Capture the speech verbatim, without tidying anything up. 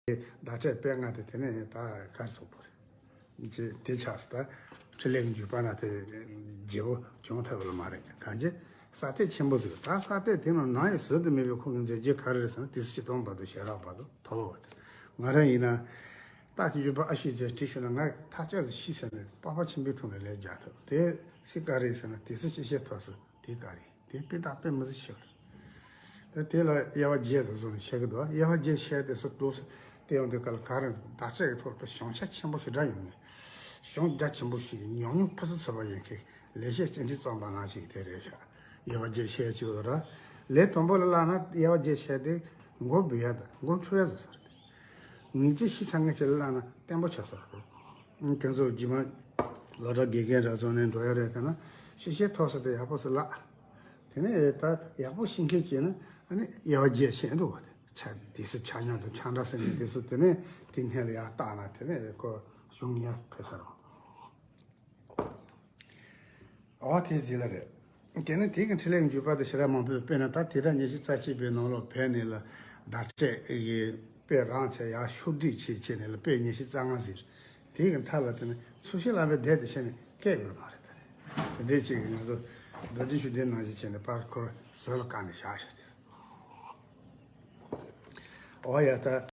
བརྡ་སྤྲོད་དཔེ་ལྔ་དེ་དེ་ནས་ད་གར་སོགས་པོ་རེད། ཅེས་དེ་ཆགས་སོ། ད་འཕྲིན་ལས་ཀྱི་འཇུག་པ་ན་དེ་བརྗེ་བོ་བྱུང་ཐུབ་ལ་མ་རེད། གང་ཅི་ས་ཐེག་ཆེན་པོ་ཟིག་ད་ས་ཐེག་དེ་ནང་ནང་ཡོད་ཟེར་དུ་མེད་པའི་ཁོང་གི་མཛད་རྗེས་ག་རེ་རེད་ཟེར་ན། དེ་སྲིད་ཆེ་སྟོང་བར་དུ་ཞེ་རག་བར་དུ་ཐོབ་པ་དེ། ང་རང་ཡིན་ན་རྟགས་ཀྱི་འཇུག་པ་ཨ་ཤུ་རྫས་བྲིས་ཤོད་ན། ང་ཐག་ཆོད་ཟིག་ཤི་ཟེར་ནས་པགས་པ་ཆེན་པོའི་ཐོག་ནས་ལས་རྒྱག་ཐུབ། དེ་སྲིད་ག་རེ་ཟེར་ན། དེ་སྲིད་ཤི་ཤེས་ཐོབ་སོ། དེ་ག་རེད། དེ་དཔེ་དག་དཔེ་མི་སྲིད་ཆེ་བ་རེད། དེ་ལ་དབྱེ་བ་བརྒྱད་ཟེར་བཟོ་ནས་བཤད་གི་འདུག་དབྱེ་བ་བརྒྱད་བཤད་དེ་སོ་ཏོག་ཙམ་བལྟས་ཡོང་དུས་ག་ལ་ག་རེ་བརྡ་སྤྲོད་ཀྱི་ཐོག་ལ་གཞུང་ཆ་ཆེན་པོ་ཞེ་དྲག་ཡོང་ངེས། གཞུང་རྒྱ་ཆེན་པོ་ཞིག་ཉུང་ཉུང་ཕུ་སུ་ཚུད་པ་ཡོད་མཁན་ལེགས་བཤད་རྩེ་ཁྲིད་རྩོམ་པ་ནང་བཞིན་དེ་རེད་ཤག་དབྱེ་བ་བརྒྱད་བཤད་ཅིག་ལ་ར། ལས་དང་པོ་ལ་བཀླགས་ན་དབྱེ་བ་བརྒྱད་བཤད་དེ་མགོ་འབུད་ཡ་དང་མགོ་འཁྲུ་ཡ་བཟོ་ས་རེད། ངེས་ཅན་ཤི་ཚང་ངེས་ཅན་ལ་བཀླགས་ན་བརྟན་པོ་ཆགས་ས་རེད། དེ་ཚོ་རྗེས་མ་སློབ་གྲྭ་དགེ་རྒན་ར་བཟོ་ནས་འགྲོ་ཡ་རེད། དེ་ན་ཤེས་བྱའི་ཐོག་སོ་དེ་ཡག་པོ་སུ་བཀླགས། དེ་ནས་ད་ཡག་པོ་ཤེས་མཁན་བྱས་ན་ཨ་ནི་དབྱེ་བ་བརྒྱད་ཤེས་འདུག་ག་དེ་ཆ་དེ་སུ་ཆ་སྙོམས་དང་ཆ་འདྲ་ཟེར་ནས་དེ་སུ་དེ་ནས་དེ་སྔོན་ལ་ཡར་བཏགས་ན་དེ་ནས་ཁོ་གཞུང་ཡར་ཕེབས་ས་རེད། འོ་དེ་ཟིག་ལ་རེད། དེ་ནས་དེ་གི་འཕྲིན་ལས་འཇུག་པ་དེ་ཞེ་དྲག་མང་པོས་དཔེར་ན་ད་དེ་སྒྲ་ཉི་ཤུ་རྩ་གཅིག་པའི་ནང་ལོགས་བོད་ནས་ལ་བརྡ་སྤྲོད་ཀྱི་དཔེ་རང་ཚད་ཡར་ཤོག་སྒྲིལ་བྱས་བྱས་ནས་ལ་དཔེ་ཉི་ཤུ་རྩ་ལྔ་ཟིག་དེ་གི་མཐའ་ལ་དེ་ནས་ཚུལ་ཤིང་བླ་མའི་སྡེ་དེ་བྱས་ནས་སྐད་དགོས་མ་རེད། ད་རེད། དེ་འདྲའི་ཅིག་གི་ང་ཚོ་རྡོ་རྗེ་ཤུགས་ལྡན་ནང་བཞིན་བྱས་ནས་པར་ཁོར་ཟུར་ལ་བཀག་ནས་བཞག་བཞག་དེ། འོ་ཡ་ད།